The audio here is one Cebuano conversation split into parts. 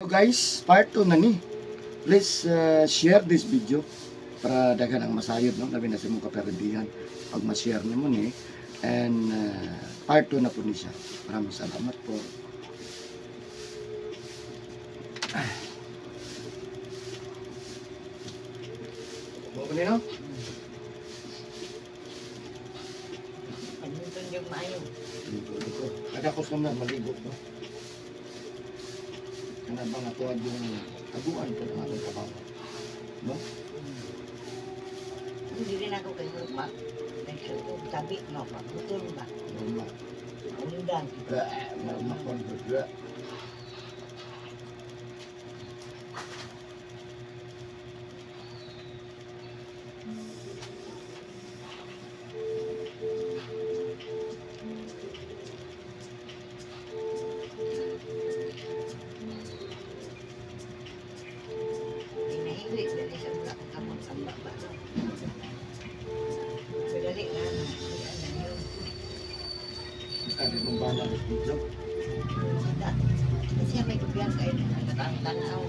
So guys, part 2 na ni. Please share this video para daghan ang masayod, no? Labi na sa imong kaperdihan pag ma-share nimo ni. And part 2 na po ni siya. Maraming salamat po. Mo ni, no? Panuton yung maayo. Ligo, ligo. Kada ko na maligo, no? Kana bang natuwag yung taguan po ng atong trabaho? No? Hindi rin ako kayo ma. Tabi, no, pagutol ba? Normal. Undang. Bleh, normal kon bleh. Hinahiwi, dali sa mga kamot ang baba. Dali na, ano yun. Ano mong bana ng video? Kita. Kasi may kubiyang kayo na tanaw.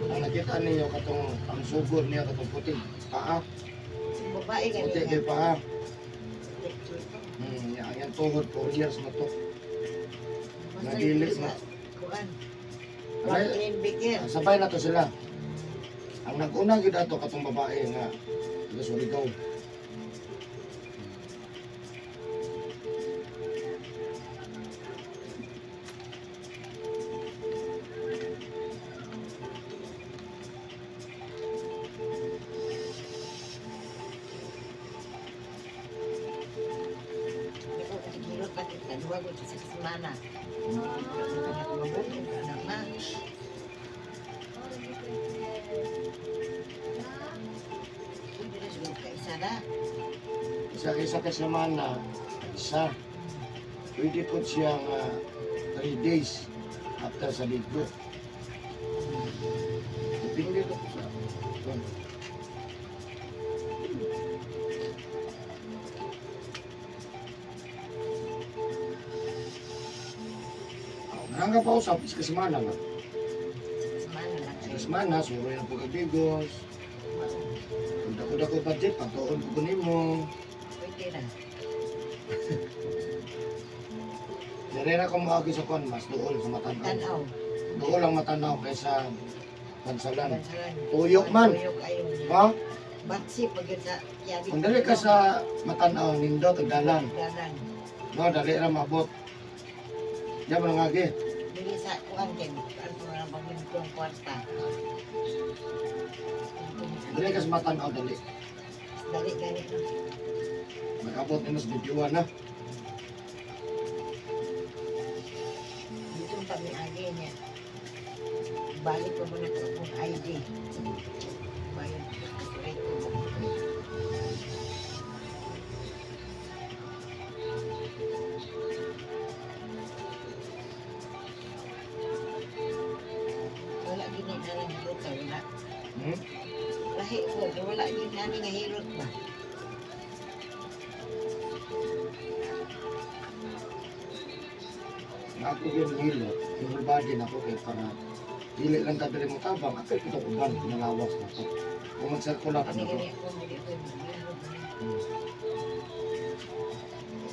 Ang nakita ninyo katong ang sugod niya katong puti. Paa, Babae puti ganyan. kay paa. Yan, yan tuhod 4 years na to. Nagili na. Kuan. Alay, Franklin Baker. sabay na to sila. Ang nag-una gyud ato katong babae nga taga Surigao. Ako kasi kilot pa kita. Duwa ko sa semana. Mabuti ka na ma. Pwede na siguro ka isa na. Isa ka semana, isa. Pwede po siya nga 3 days after sa ligo. Depende to sa kung. Nangga pa usap, isa ka semana nga. Semana lang. Isa ka semana, suroy na po kagigos. Kung dako-dako budget, pagtuon ko nimo. Pwede na. Dire ra ko moagi sa kon, mas duol sa matanaw. Tanaw. Duol ang matanaw kaysa Bansalan. Bansalan. Tuyok man. Tuyok ayo. Ha? Batsi pag yun sa Kiabi. Kung dali ka sa matanaw, nindot, dalan. Dalan. No, dali ra maabot. Diyan mo nangagi. Dili sa kuan kay kuan ko lang pag kwarta. Dali ka sa matanaw, dali. Dali gani no. Mag-abot nimo sa videoan na. Dito pa mi agi niya. Balik ko muna ko akong ID. Bayad ko. Wala gini na lang hilot ka, wala. Hmm? Lahi ko, wala gini na nga hilot ba. Ako yung hilot, yung whole body na ako kay para dili lang ka dili mo tabang, apil ko uban, nalawas na to. Kung mag-circular Kami na to. gani ako, hindi ko yung hilot.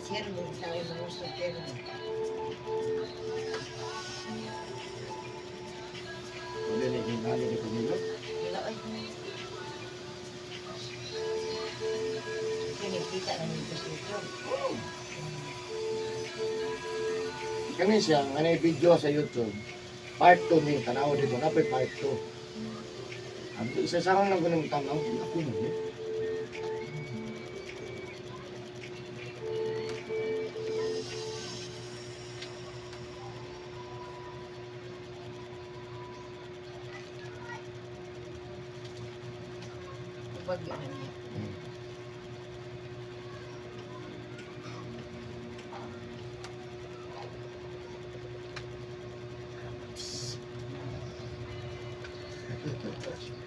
Share mo, tayo mga share mo. Wala ni gingali ni pamilya. Wala ay. Kini kita na nito sa YouTube. Kani siya, nga na video sa YouTube. Part 2 ni, tanaw dito, napay part 2. Ang isa sa lang ko ng tanaw, ako na eh. Ubag yun na niya.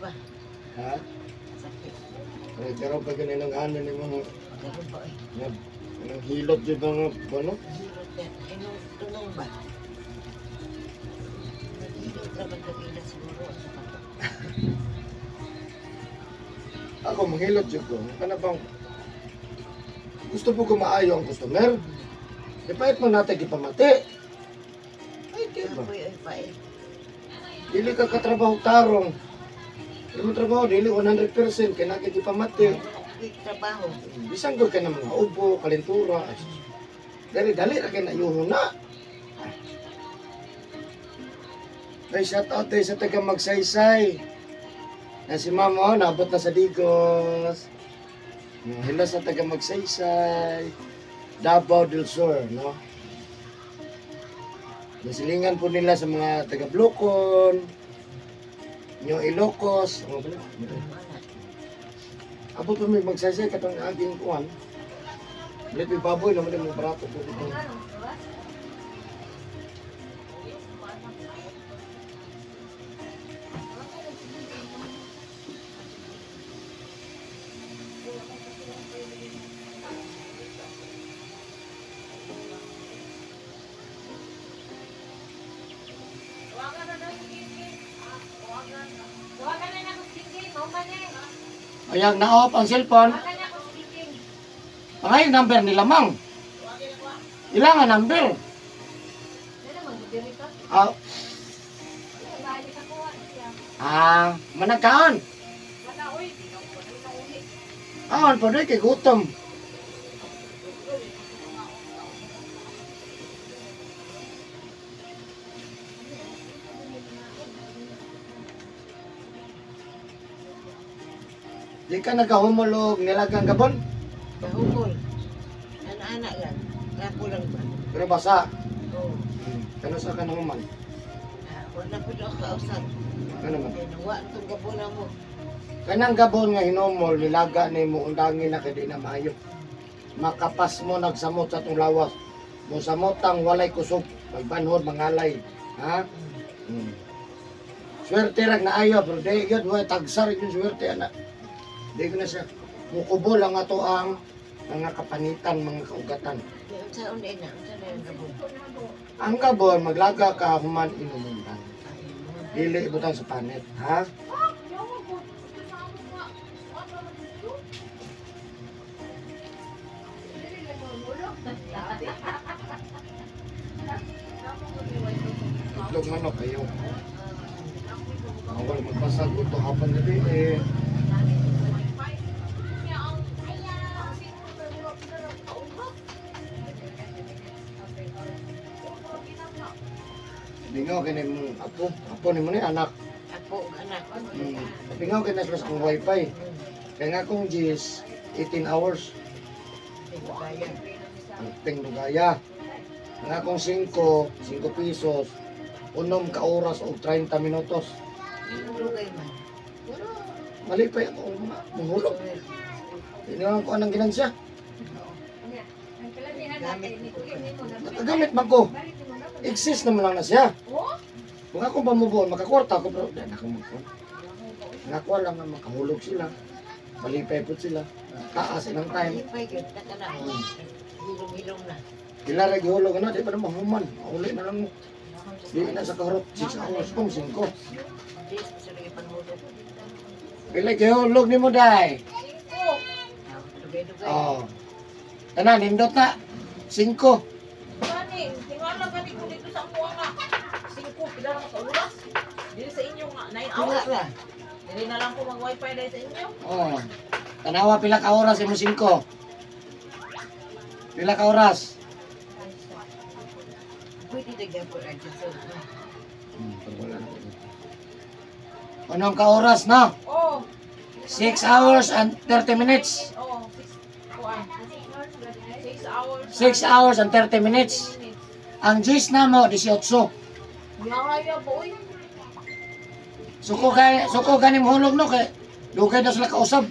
Ba, Ha? sakit. Pero pero pag ganun ang ano ni mga Karon pa eh. nga anong hilot di ba nga ano? Hilot. Then, inong tunong ba? Nagilot raman kagila siguro ang sapato. Ako, manghilot jud ko. Kana bang gusto po ko maayo ang customer. Ipait mo natin gipamati. Ay, di ba? Ako'y ay pait. Dili ka katrabaho tarong. Di mo trabaho, dili 100% kay naging gipamati. Ako'y trabaho. Bisan ko kay na mga ubo, kalentura. Ay, dali, dali ra kay na yuho na. Ay, shout out tayo sa taga Magsaysay. Na si Mama, oh, naabot na sa Digos. Hello sa taga Magsaysay. Davao del Sur, no? Nasilingan po nila sa mga taga Blocon, New Ilocos, ano ba na? Abot po may Magsaysay katong aging kuan. Balit may baboy naman yung mga barato po dito. Tawagan na ako si King, mauman eh. Ayang na-off ang cellphone. Tawagan na ako si King. Pangayong number nila, mang. Ilang ang number? Ano naman, gudiri ka? Ah, Bali ka kuha siya. ah, managkaan. Wala, oy, di ka kuha. Di ka uli. Ah, po doy kay gutom. Di ka nagahumulog nilagang gabon, Kahumol. Ana-ana lang. Rapo lang ba? pero basa. Oo. Kano sa kanang man? Ah, wala po daw kausap. Kano man? Kaya nawa itong gabon na mo. Kanang gabon nga hinomol nilaga nimo undangin na kay di na maayo. Makapas mo nagsamot sa tong lawas. Mosamot ang walay kusog, magbanhod mangalay. Ha? Hmm. Swerte rag naayo pero di gyud way tagsar yung swerte ana. Di ko na siya. Mukubo lang ato ang mga kapanitan, mga kaugatan. Kaya unsa unay na, unsa na yung gabon. Ang gabon maglaga ka human inumundan. Ay, mo. Dili ibutang sa panet, ha? Itlog manok kayo. Bawal magpasag ito hapon gabi eh. Bingaw kini mong apo, apo ni mo ni anak. Apo, anak. Bingaw kini sa akong wifi. Kaya nga akong GS 18 hours. Kaya. Ang ting dugaya. Ang akong 5, 5 pesos. Unom ka oras og 30 minutos. Lugay man. Malipay ako ang mga muhulog. Hindi lang ko anang ginansya. Ang kalamihan natin, ni Kuya nimo na. Nakagamit man ko. Balik nimo na. Exist naman lang na siya. Oh? Kung ako pamubuon, makakorta ako, pero di na ako magkuhan. Ang ako lang nga makahulog sila. Malipay po sila. Taas ilang time. Malipay gyud ta kana. Hilom-hilom na. Ila ra gihulog ano, di pa na mahuman. Uli na lang mo. Di na sa kahurot, 6 hours kung 5. Dis sa lagi panghulog. Pila gihulog ni mo day. Singko. Ah, Dugay-dugay. Oh. Tanan, nindot na. 5. Gani, tingala gani ko dito sa amuha nga. 5 pila ra ka oras. Dili sa inyo nga 9 Tunga hours. ra. Dili na lang ko mag wifi dahil sa inyo. Oh. Tanawa pila ka oras imo 5. Pila ka oras? Pwede na gyapon ang Jason. Pero wala na. Anong ka oras na? Oh, 6 hours and 30 minutes. oh, 6 kuan. 6 hours. 6 hours and 30 minutes. Ang gis na mo 18. Yaya boy. Suko kay suko ganim hulog no kay dugay na sila kausab.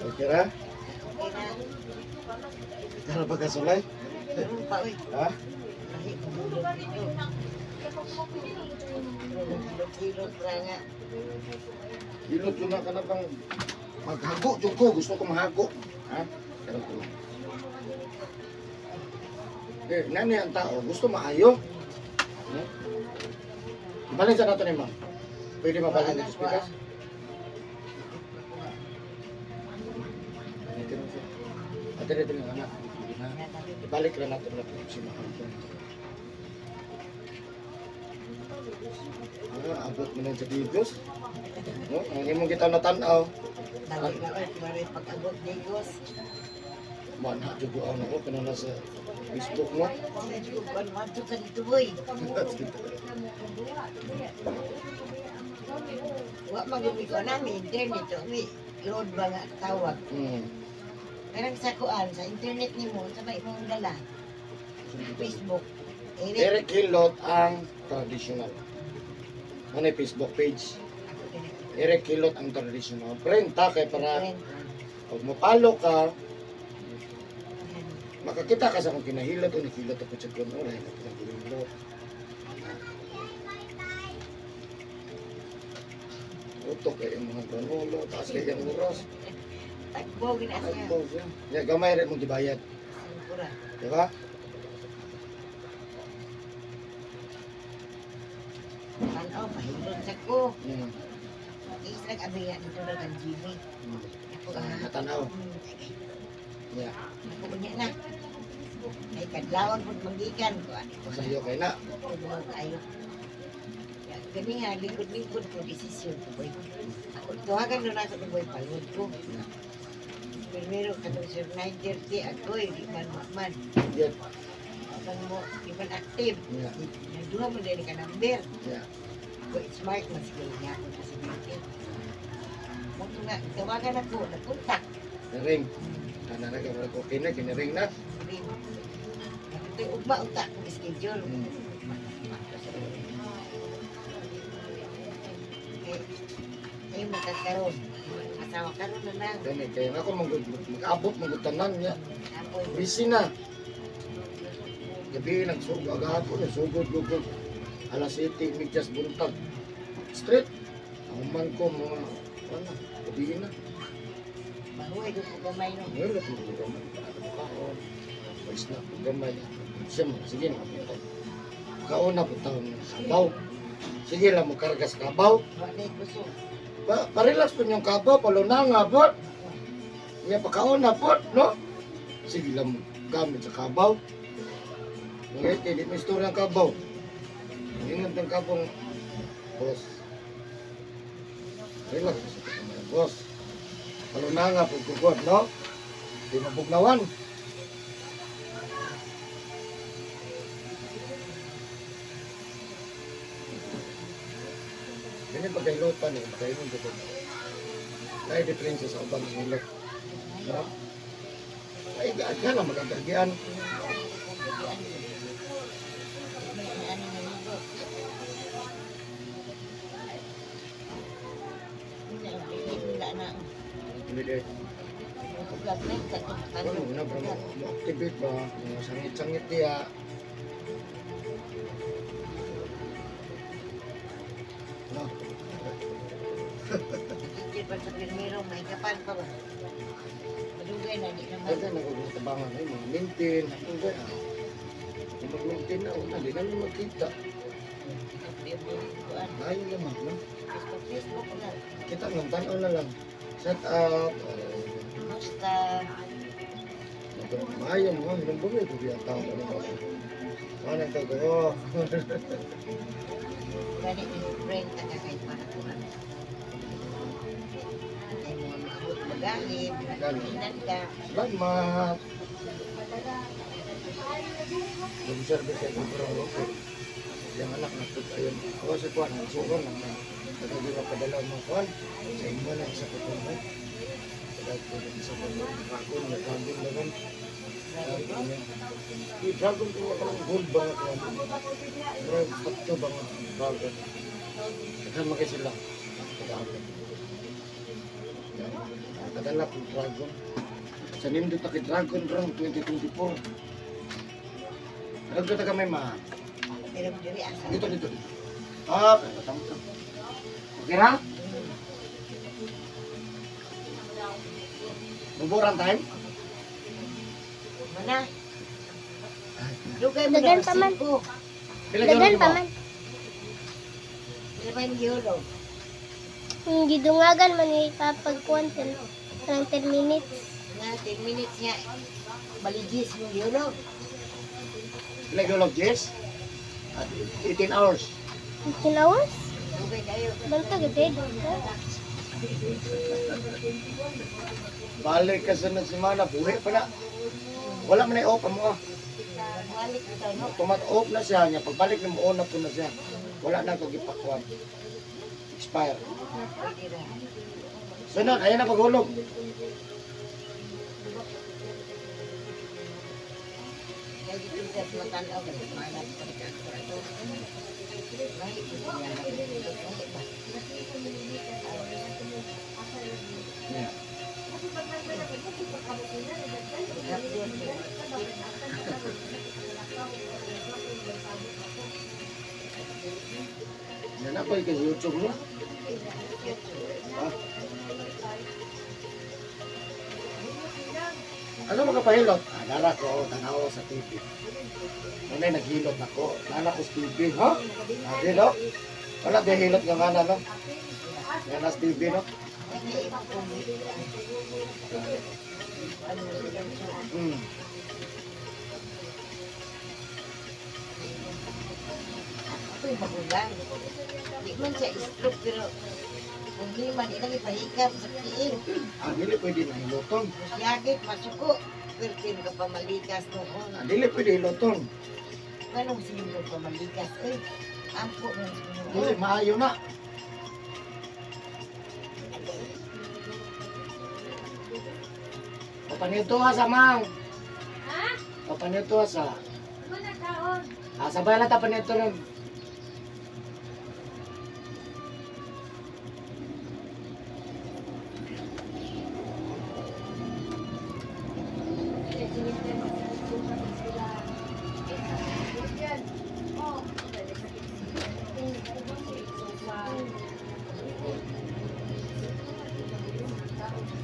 Okay ra? Okay na. Tara ba kasulay? Meron pa, uy. Ha? Lahi, kumulog dito. Hilot-hilot ra nga. Hilot yun na ka na bang maghago jud ko. Gusto ko mahago. Ha? Pero ko. Eh, nani ang tao gusto maayo. Hmm? Ibalin sa nato ni ma'am. Pwede mabalin dito sa pikas? Ate dito nga anak. Ibalik lang natin na si mahal ko. Ah, abot mo na sa Digos. No, ang imong kita natanaw. Dali na, uy. Kumari pag-abot Digos. Mana jud ko ano ko kana nasa Facebook mo. Kuan madto ka dito, boy. Wa magumi ko namin internet to mi load ba nga tawag. Kanang sa kuan sa internet nimo sa may imong dala Facebook. Eric. Eric Hilot ang traditional. Ano yung Facebook page? Eric Hilot ang traditional. Print ta kay para pag mapalo ka, makakita ka sa kung kinahilot o nakilot ako sa kuno, wala na pinahilot. Utok kay imong kuno, taas kay ang oras. Tagbo gina siya. Tagbo siya. Ya gamay ra mong gibayad, Pura. di ba? Tanaw pahilot sa ko. Is nag abi nga dito na kang Jimmy. Ako ah. Natanaw. Ya, Ako unya na. Ay kadlawon pud manggikan ko ani ko. sayo kay na. Tumuog kayo. Ya, gani nga lingkod-lingkod ko desisyon ko boy. Ako tuhagan na nasa ko boy palud ko. Primero katong sir 9:30 ako di man man. Yeah. Akang mo di man active. Yeah. Nagduha mo dili ka number. Yeah. Ko smart man siguro niya ako sa meeting. Mo nga tawagan ako nagkontak. Ring. Ana na kay okay na kiniring na. Ring. Ito ugma unta akong schedule. Eh, magkakaroon. Asawa karon na lang. Gani kay ako mag-abot magud tanan niya. Busy na. Gabi nagsugod agahapon sugod lugod. Alas 7 medyas buntag. Straight. Human ko mga ano, gabi na. Mahuway ko gamay no. Meron ko gamay. Kaon. Pwes na gamay. Siya mo, sige na. Kaon na punta ng kabaw. Sige lang mo karga sa kabaw. Pa parelax po yung kabaw, paluna nga po. Iya pakaon na po, no? Sige lang mo gamit sa kabaw. Ngayon, di may istorya ang kabaw. Ingat ang kabaw. Boss. Relax sa kamay, boss. Paluna nga po kukod, no? Di mabugnawan. Ganyan pagkailotan eh, magkailon dito. Ay, diferensya sa ubang hilot. No? Ay, gaan lang magagagian. Ano, una bro, mo-activate ba? Mga sangit-sangit diya. No? Hindi pa sa primero, may kapan pa ba? Madugay na, di naman. Ay, nagugutabangan ay, mga maintain. Ano ba? Kung mag-maintain na, una, di namin magkita. Ayaw naman, no? Facebook, Facebook na. Kita lang, tanaw na lang. Set up. Basta. Maayo mo, nung bumi, kung ang tao ko naman. Ano ang gagawa? Gani ni friend ka kahit para ko ano. Ay mo maabot bagahe, inan ka. Salamat. Nag-service ay bro, okay. Yung anak na put ayun. Ako si Juan, ang sugon lang na. Tagagi mapadala mo Juan. Sa imo na isa ko po. Tagagi ko isa ko. Dragon, na dragon naman. I dragon ko ako ng gold ba nga ko. Bro, tatlo ba nga dragon. Daghan man kay sila. Kadami. Kadala kong dragon. Sa nindot na kay Dragon Run 2024. Nagdota ta kami ma. Pero diri asa. Dito, dito, dito. Ah, pero. Okay na? Muburan time? Mana? Dugay mo Dagan na pa man. ko. Dagan pa man. Pila ba yung gihulog? Yung gidungagan man ni papagkuan ng 10 minutes. Nga 10 minutes nga. Baligis yung gihulog. Pila gihulog, Jess? At 18 hours. 15 hours? Dugay kayo. Bantag gid. Balik ka sa semana, buhi pa na. Wala man ay off mo ah. Balik ito no. Tumat off na siya niya. Pagbalik na mo, on na po na siya. Wala na ako gipakwan. Expire. Sunod, ayan na paghulog. Kaya dito sa matanaw ka manap pa ka ato. Lahi ko siya. Lahi ba? Yeah. Yan ako yung kasi YouTube mo. Ah. Ano makapahilot? Ah, nara ko, tanaw sa TV. Nanay, naghilot ako. Nana ko sa TV, ha? Nagi, no? Wala, di hilot nga nga na, no? Nga na sa TV, no? Hmm. Ako'y magulang. Di man siya stroke pero kung di man ilang ipahikap sa tiil. Ah, dili pwede na hiloton. Yagit masuko. Pero ka pa malikas noon. Ah, dili pwede hiloton. Anong sige pa malikas? Uy, ampo ng Dili, maayo na. Papanito ha sa mang. Ha? Papanito ha sa. Ano kaon? Ah, sabay lang ta panito ron.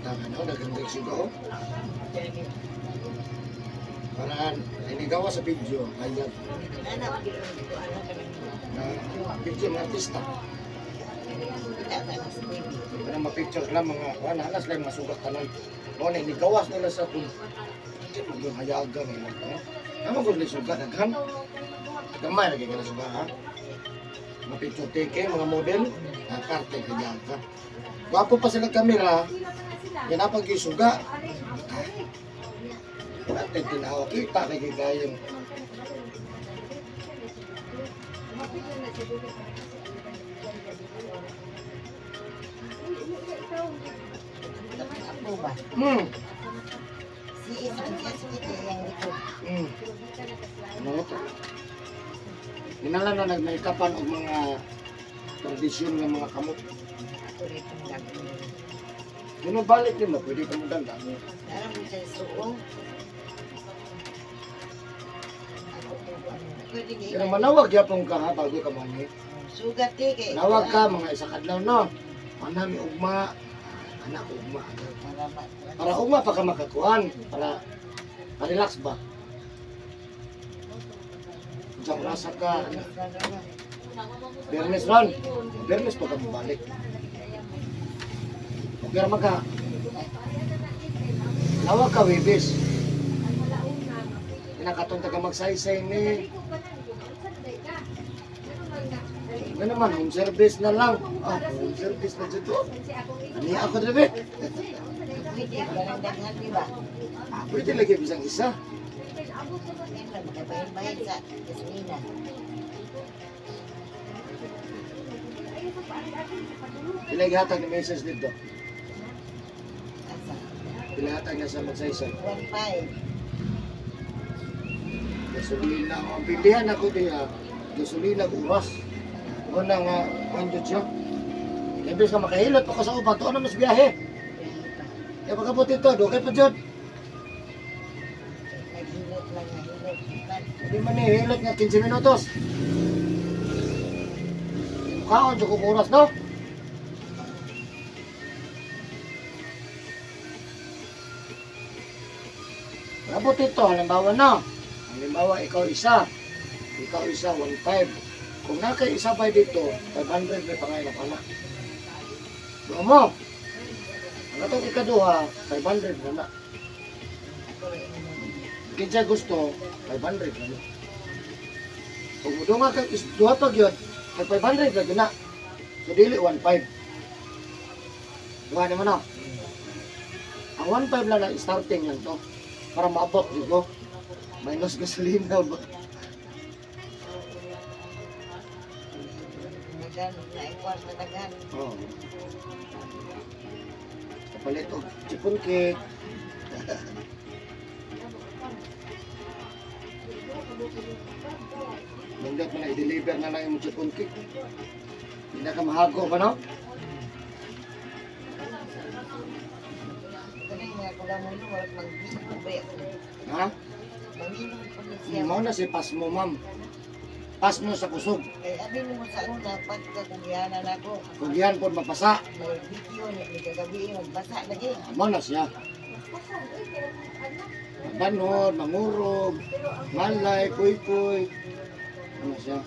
Tama no, nagandang sigaw. Para inigawa sa video, hayag. Na video ng artista. Para ma-picture lang mga kuan, halas lang masugat tanan. No, na inigawas nila sa kung hindi mo yung hayagan nila. No? Ano kung sugat daghan? Gamay lagi ka na sugat ha. Mga picture taking, mga model, ang parte hayaga. Gwapo pa sila kamera, yan ang pag-isuga. Wala tayong tinawa, kita lagi gayong. Ako ba? Hmm. Si isang siya sakit yung likod. Hmm. Ano ito? Inala na nagmaikapan og mga tradisyon ng mga kamot. Ako rin itong gagawin. Kung balik nimo, pwede ka mo dala. Alam mo siya suong. Ako to, ano. Pero manawag yapon ka ha bago ka manhi. Sugat eh. Kay, Manawag ka mga isa kadlaw no. Manami ugma, anak ugma. Para ugma pa ka makakuan, para pa-relax ba. Diyan rasa ka, anak. Biyernes ron. Biyernes pa ka mabalik. Okay ra man ka. Nawag ka Webes. Pinakatong taga magsaysay ni. Nga naman, home service na lang. Ah, home service na dito. Ani ako dito. Pwede, walang daghan, di ba? Ah, pwede lagi bisang isa. Makabahin-bahin sa gasolina. Pila gihatag ni message dito. Asa? Pila hatag na sa magsaysay. 1.5. Gasolina. Ang pilihan ako diha, gasolina ug oras. Una nga, kuan jud siya. Imbes ka makahilot pa ka sa uban, tuon na mas biyahe. Kaya pagkabot dito, dukay pa jud. Naghilot lang, nahilot. Hindi man nihilot nga 15 minutos. Kaon jud kog oras, no? Abot ito, halimbawa na. Halimbawa, ikaw isa. Ikaw isa, 1.5. Kung nakay isa pa dito, 500 may pangailan pa na. Doon mo. Ang atong ikaduha, 500 na na. Kinsa gusto, 500 na na. Kung mudunga kag duha pa gyud, kag 500 ra gyud na. So dili 1.5. Duha naman na. Ang 1.5 lang na starting lang to. Para maabot gyud ko. Minus gasolina ba? Daghan, naikwas na daghan. Oo. Kapalit og chipon cake. Nindot mo na i-deliver na lang yung chipon cake. Hindi na ka mahago ba, no? Kanang mga kulamon mo, walang magbinom ba ako. Ha? Manginom po ni siya. Mo na si Pasmo, ma'am. Pasmo sa kusog. Kay abi mo sa una, pagkakugihanan ako. Kung yan po mapasa, Mag-video niya, may kagabi, magbasa lagi. mo na siya. Banhod, mangurog, malay, kuy-kuy. Ano siya?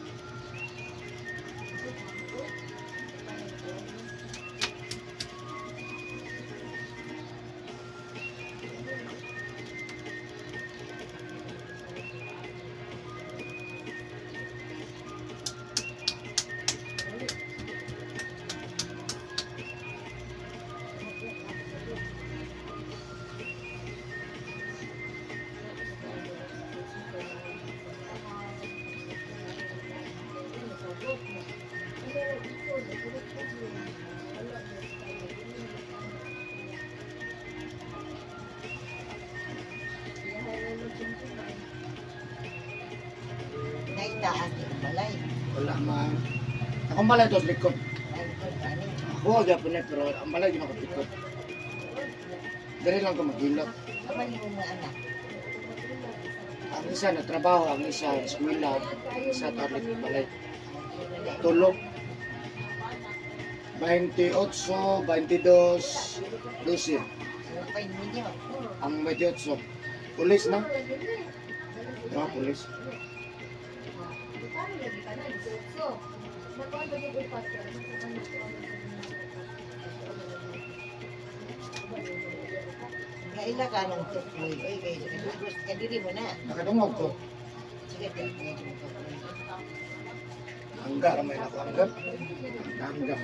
Naitaas ni balay. Wala man. Akong balay to sa likod. Ay, ko, ani. Ako, gyapon na, pero ang balay gina ko likod. Diri lang ko maghilot. Kaman mo mga anak. Ang isa na trabaho, ang isa eskwela, ang isa tablet balay. Tulog. 28, 22, 12. Ano pa yun ninyo? Ang 28. Pulis na. No, pulis. Kaila ka ng tukloy. Oy, kay lugos ka diri mo na. Nakadungog ko. Sige, kay tukloy. Hangga ramay na ako. Hangga. Hangga.